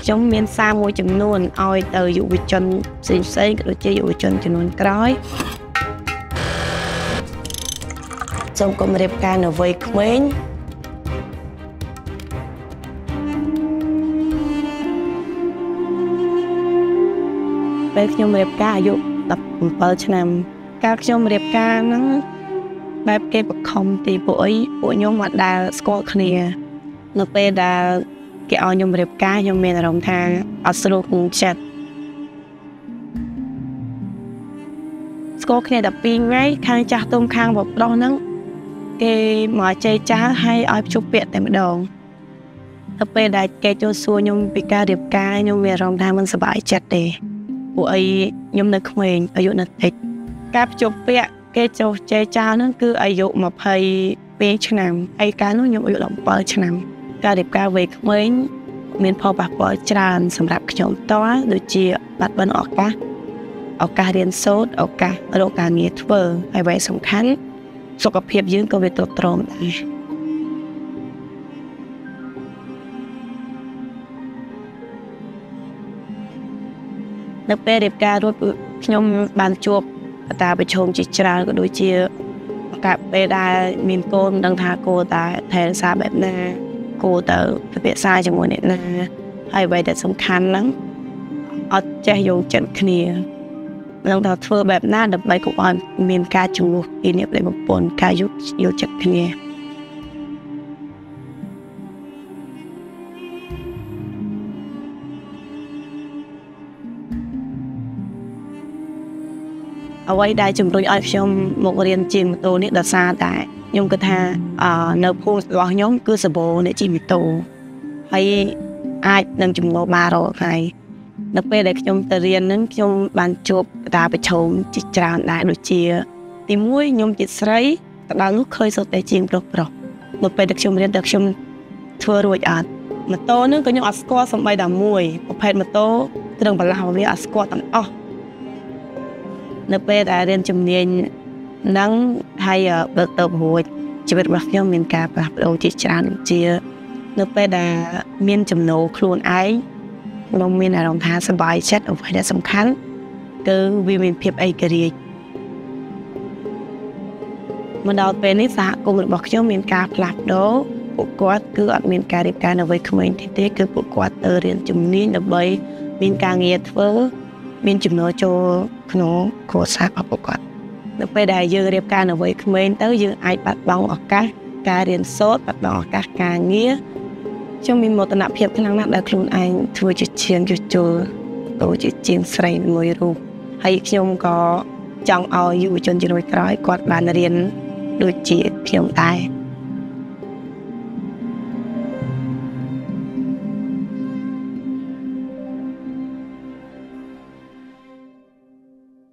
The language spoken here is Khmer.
ខ្ញុំមានសារមួយចំនួនឲ្យទៅយុវជនផ្សេងផ្សេងក៏ដូចជាយុវជនចំនួនក្រោយសូមកុំរៀបការនៅវ័យក្មេងពេលខ្ញុំរៀបការអាយុ17ឆ្នាំកាលខ្ញុំរៀបការហ្នឹងបែបគេបង្ខំទីពួកអីពួកខ្ញុំអត់ដែលស្គាល់គ្នានៅពេលដែលគេឲ្យខ្ញុំរៀបការខ្ញុំមានអារម្មណ៍ថាអត់ស្រួលក្នុងចិត្តស្គាល់គ្នា12ថ្ងៃខាងចាស់ទុំខាងប្រុសហ្នឹងគេមកចែកចាលហើយឲ្យភ្ជប់ពាក្យតែម្ដងទៅពេលដែលគេចូលសួរខ្ញុំពីការរៀបការខ្ញុំមានអារម្មណ៍ថាមិនសប្បាយចិត្តទេពួកអីខ្ញុំនៅក្មេងអាយុនៅតិចការភ្ជប់ពាក្យគេចុះចែកចាលហ្នឹងគឺអាយុ22ឆ្នាំហើយកាលនោះខ្ញុំអាយុ17ឆ្នាំការរៀបការវ័យក្មេងមានផលប៉ះពាល់ច្រើនសម្រាប់ខ្ញុំផ្ទាល់ដូចជាបាត់បង់ឱកាសរៀនសូត្រឱកាសរកការងារធ្វើហើយអ្វីសំខាន់សុខភាពយើងក៏វាទ្រុឌទ្រោមដែរនៅពេលរៀបការរួចខ្ញុំបានជួបកត្តាប្រឈមជាច្រើនក៏ដូចជាកាលពេលដែលមានកូនមិនដឹងថាគួរតែថែរក្សាបែបណាគួរទៅពិភាក្សាជាមួយអ្នកណាហើយអ្វីដែលសំខាន់ហ្នឹងអត់ចេះយល់ចិត្តគ្នាមិនដឹងថាធ្វើបែបណាដើម្បីកុំឲ្យមានការជំនួសពីអ្នកប្តីប្រពន្ធការយល់ចិត្តគ្នាអ្វីដែលជំរុញឲ្យខ្ញុំមករៀនជិះម៉ូតូនេះដោយសារតែខ្ញុំគិតថានៅភូមិរបស់ខ្ញុំគឺសម្បូរអ្នកជិះម៉ូតូហើយអាចនឹងចំណូលបានរាល់ថ្ងៃនៅពេលដែលខ្ញុំទៅរៀនហ្នឹងខ្ញុំបានជួបកត្តាប្រឈមជាច្រើនដែរដូចជាទីមួយខ្ញុំជាស្រីទៅដល់នោះឃើញសុទ្ធតែជាងប្រុសនៅពេលដែលខ្ញុំរៀនតែខ្ញុំធ្វើរួចអត់ម៉ូតូហ្នឹងក៏ខ្ញុំអត់ស្គាល់សូម្បីតែមួយប្រភេទម៉ូតូគ្រឿងបន្លាស់របស់វាអត់ស្គាល់ទាំងអស់នៅពេលដែលរៀនជំនាញហ្នឹងហើយបើកទៅរួចជីវិតរបស់ខ្ញុំមានការផ្លាស់ប្ដូរជាច្រើនជានៅពេលដែលមានចំណូលខ្លួនឯងខ្ញុំមានអារម្មណ៍ថាសប្បាយចិត្តអ្វីដែលសំខាន់គឺវាមានភាពឯករាជ្យមកដល់ពេលនេះសហគមន៍របស់ខ្ញុំមានការផ្លាស់ប្ដូរពួកគាត់គឺអត់មានការរៀបការនៅវ័យក្មេងទេគឺពួកគាត់ទៅរៀនជំនាញដើម្បីមានការងារធ្វើមានចំណូលចូលក្នុងគ្រួសាររបស់ពួកគាត់នៅពេលដែលយើងរៀបការនៅវ័យក្មេងទៅយើងអាចបាត់បង់ឱកាសការរៀនសូត្របាត់បង់ឱកាសការងារខ្ញុំមានមោទនភាពខ្លាំងណាស់ដែលខ្លួនឯងធ្វើជាជាងជួសជុលទៅជាជាងស្រីមួយរូបហើយខ្ញុំក៏ចង់ឲ្យយុវជនជំនាន់ក្រោយគាត់បានរៀនដូចជាខ្ញុំដែរ។